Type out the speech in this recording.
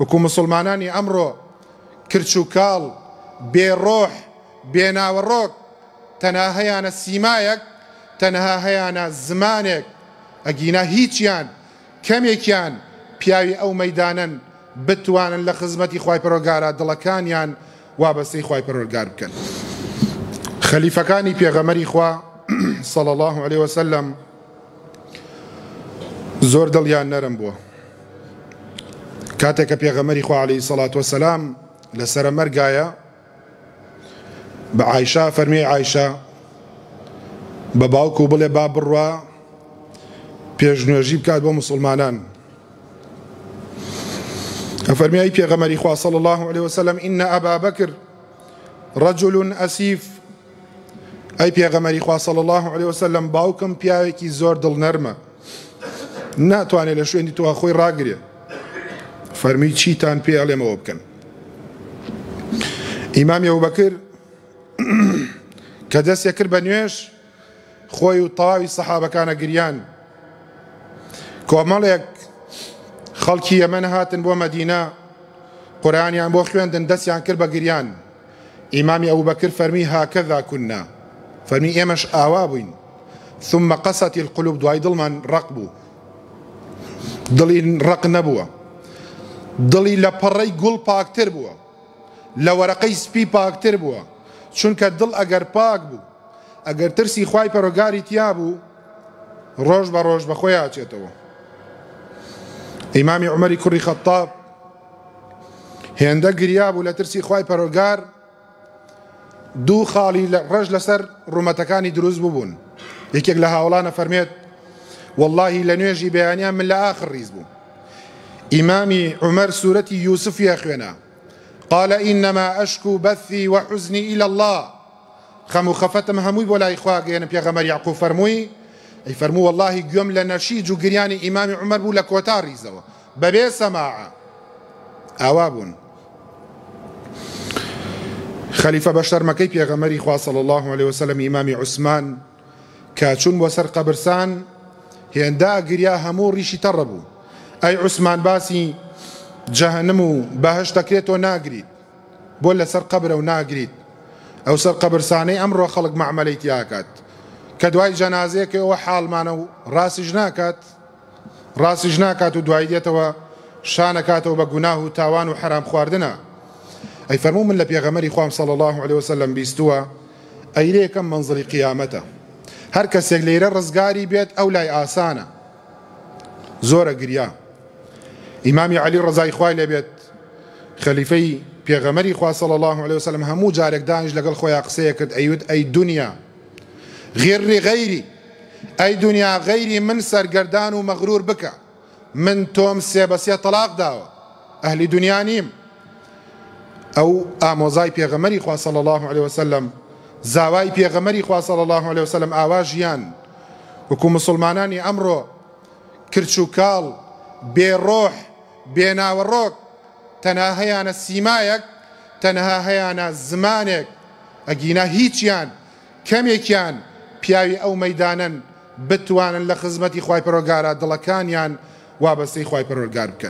وەکو موسڵمانانی ئەمڕۆ کرچ و کاڵ، بێ ڕۆح، بێ ناوەڕۆک، تەنها هەیانە سیمایەک، تەنها هەیانە زمانێک، ئەگینا هیچیان، کەمێکیان پیاوی ئەو مەیدانەن بتوانن لە خزمەتی خوای پەروەردگارا دڵەکانیان وابەستەی خوای پەروەردگار بکەن. خەلیفەکانی پێغەمبەری خوا صلی اللە علیە وسلم زۆر دڵیان نەرم بووە. کاتێک کە پێغەمبەری خوا علیە سڵات وسلام لەسەرە مەرگایە بە عایشە فەرمی عایشە بە باوکو بڵێ با بڕوا پێشنوێژی بکات بۆ مسلمانان فەرمی پێغەمبەری خوا صلی الله علیه وسلم ان ابا بکر رجل اسیف ئەی پێغەمبەری خوا صلی الله علیه وسلم باوکم پیاوێکی زۆر دڵنەرمە ناتوانێت لە شوێنی تۆ خۆی ڕاگرێ فەرمی چیتان پێ ئەڵێمەوە بکەن ئیمامی ئەبوبەکر کە دەستێ کرد بە نوێژ خۆی و تەواوی سەحابەکانە گریان کۆمەڵێک خەڵکی یەمەن هاتن بۆ مەدینە قورآانیان بۆ خوێندن دەستیان کرد بە گریان ئیمامی ئەبوبەکر فەرمی هاکەذا کنا فەرمی ئێمەش ئاوا بووین ثم قست القلوب دوای دڵمان ڕق بوو دڵی ڕق نەبووە دڵی لە پەڕەی گوڵ پاکتر بووە لە وەرەقەی سپی پاکتر بووە چونکە دڵ ئەگەر پاک بوو ئەگەر ترسی خوای پەرۆگاری تیا بوو ڕۆژ بە ڕۆژ بە خۆی ئاچێتەوە ئیمامی عومەری کوڕی خەتاب هێندە گریا بوو لە ترسی خوای پەرۆگار دوو خاڵی ڕەش لەسەر ڕوومەتەکانی دروست ببوون یەکێک لە هاوڵانە فەرمێت واللهی لە نوێژی بەیانیان من لە ئاخر ڕیز بوو ئیمامی عومەر سورەتی یوسفیە خوێنا قال إنما أشكو بثي وحزني إلى الله خەم و خەفەتم هەمووی بۆ لای خوا گەیەنم پێغەمبەر یەعقوب فەرمووی ئەی فەرموو وەڵاهی گوێم لە نەشیج و گریانی ئیمامی عومەر بوو لە کۆتا ڕیزەوە بەبێ سەماعە ئاوا بوون خەلیفە بە شەرمەکەی پێغەمبەری خوا صلی الله علیه وسلم ئیمامی عوسمان کە چوون بۆ سەر قەبرسان هێندە گریا هەموو ڕیشی تەڕە بوو ئەی عوسمان باسی جەهەنم و بەهەشت دەکرێت تۆ ناگریت بۆ لەسەر قەبرە و ناگریت ئەو سەر قەبرسانەی ئەمڕۆ خەڵک مەعمەلەی تیاکات کە دوای جەنازەیەکەی ئەوە حاڵمانە و ڕاستیش ناکات ڕاستیش ناکات و دوای دێتەوە شانەکاتەوە بە گوناه و تاوان و حەرام خواردنە ئەی فەرموو من لە پێغەمەری خوام صلی الله علیه وسلم بیستووە ئەیرە یەکەم مەنزڵی قیامەتە هەر کەسێک لێرە ڕزگاری بێت ئەو لای ئاسانە زۆرە گریا ئیمامی عەلی ڕەزای خوای لێبێت خەلیفەی پێغەمەری خوا صلی الله علیه وسلم هەموو جارێک دانیش لەگەڵ خۆیان قسەیە کرد ئەیوت ئەی دنیا غیری غەیری ئەی دنیا غەیری من سەرگەردان و مەغرور بکە من تۆم سێ بە سێ تەلاق داوە ئەهلی دنیا نیم ئەو ئامۆزای پێغەمەری خوا صلی الله علیه وسلم زاوای پێغەمەری خوا صلی الله علیه وسلم ئاوا ژیان وەکو مسلمانانی ئەمڕۆ کرچ و کاڵ، بێ ڕۆح، بێ ناوەڕۆک، تەنها هەیانە سیمایەک، تەنها هەیانە زمانێک، ئەگینا هیچیان، کەمێکیان پیاوی ئەو مەیدانەن بتوانن لە خزمەتی خوای پەروەردگارا دڵەکانیان وابەستەی خوای پەروەردگار بکەن.